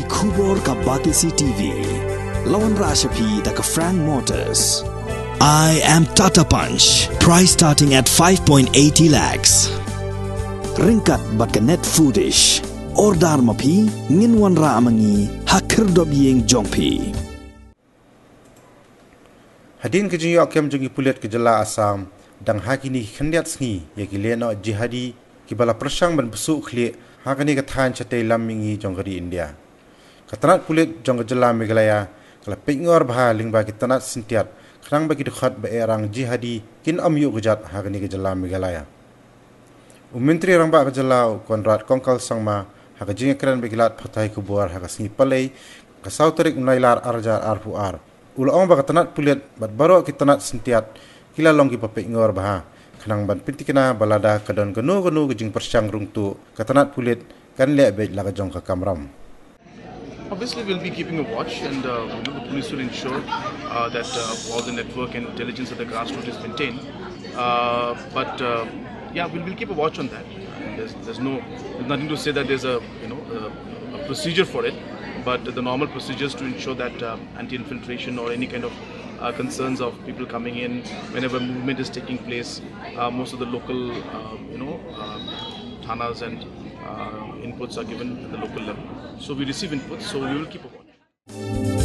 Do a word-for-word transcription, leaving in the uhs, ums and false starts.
Khubor ka Batesi T V. La wanrah sha phi da ka Frank Motors. I am Tata Punch. Price starting at five point eighty lakhs. Ryngkat bad ka Net Foodish. Order ma phi, ngin wanrah ma ngi ha khyrdop ïing jong phi. Hadien ka jingïoh kem jong ki pulit ka jylla Assam, dang ha kine ki khyndiat sngi ïa ki lehnoh jihadi kiba la pyrshang ban bsuh khlieh ha kane ka thaiñ shatei lam mihngi jong ka ri India. Ka tnat pulit jong ka jylla Meghalaya ka la peitngor bha lyngba ki tnat syntiat khnang ba ki dkhot ba eh rang jihadi kin ym ïuh kjat ha kane ka jylla Meghalaya. U Myntri Rangbah ka jylla u Conrad Kongkal Sangma ha ka jingïakren bad ki lad pathai khubor ha ka sngi Palei ka saw tarik u Nailar arhajar arphew ar, u la ong ba ka tnat pulit bad baroh ki tnat syntiat ki la long kiba peitngor bha khnang ban pynthikna ba lada ka don kano kano ka jingpyrshang rung tuh, ka tnat pulit kan leh beit la ka jong ka kamram. Obviously, we'll be keeping a watch, and uh, you know, the police will ensure uh, that uh, all the network and intelligence at the grassroots is maintained. Uh, but uh, yeah, we'll, we'll keep a watch on that. And there's, there's no, there's nothing to say that there's a, you know, a, a procedure for it, but the normal procedures to ensure that uh, anti-infiltration or any kind of uh, concerns of people coming in whenever movement is taking place. Uh, most of the local, uh, you know, uh, thanas and uh, inputs are given at the local level. So we receive inputs, so we will keep a watch.